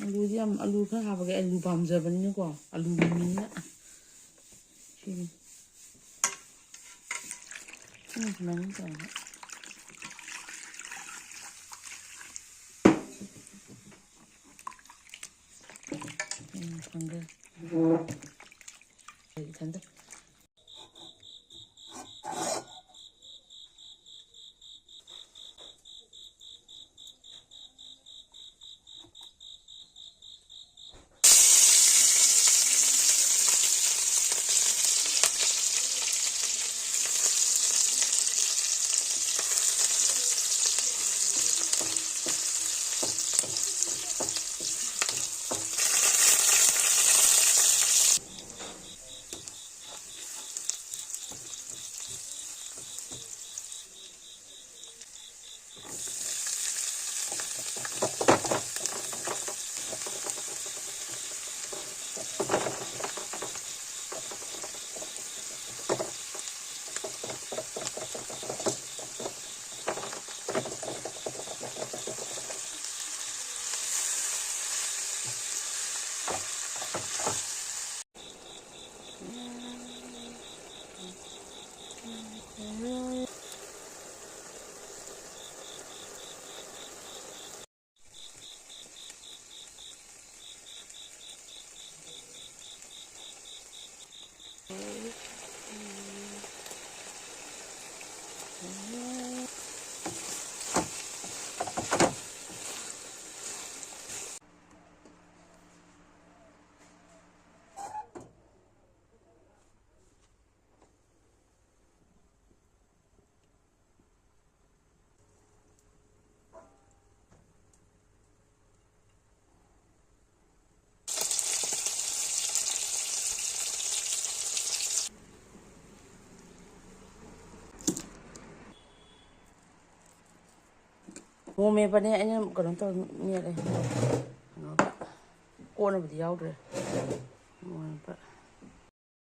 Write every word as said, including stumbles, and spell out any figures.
ꯑꯂꯨꯗꯤ ꯌꯥꯝ, ꯑꯂꯨ ꯈꯔ ꯍꯥꯞꯄꯒꯦ, ꯑꯂꯨ ꯄꯥꯝꯖꯕꯅꯤꯅꯀꯣ, ꯑꯂꯨꯒꯤ ꯃꯤꯅꯤꯅ꯫ ꯁꯤꯅꯤ꯫ ꯁꯤꯅ ꯁꯨꯃꯥꯏꯅ ꯇꯧꯔꯒ꯫ ꯎꯝ, ꯊꯝꯒꯦ꯫ ꯏꯊꯟꯗ꯫ ꯃꯣꯔꯣꯛ ꯃꯦꯠꯄꯅꯦ ꯑꯩꯅ ꯀꯩꯅꯣ ꯇꯧꯔ ꯃꯦꯠꯂꯦ꯫ ꯀꯩꯅꯣꯒ ꯀꯣꯠꯅꯕꯗꯤ ꯌꯥꯎꯗ꯭ꯔꯦ꯫ ꯃꯣꯔꯣꯛ ꯃꯦꯠꯄ꯫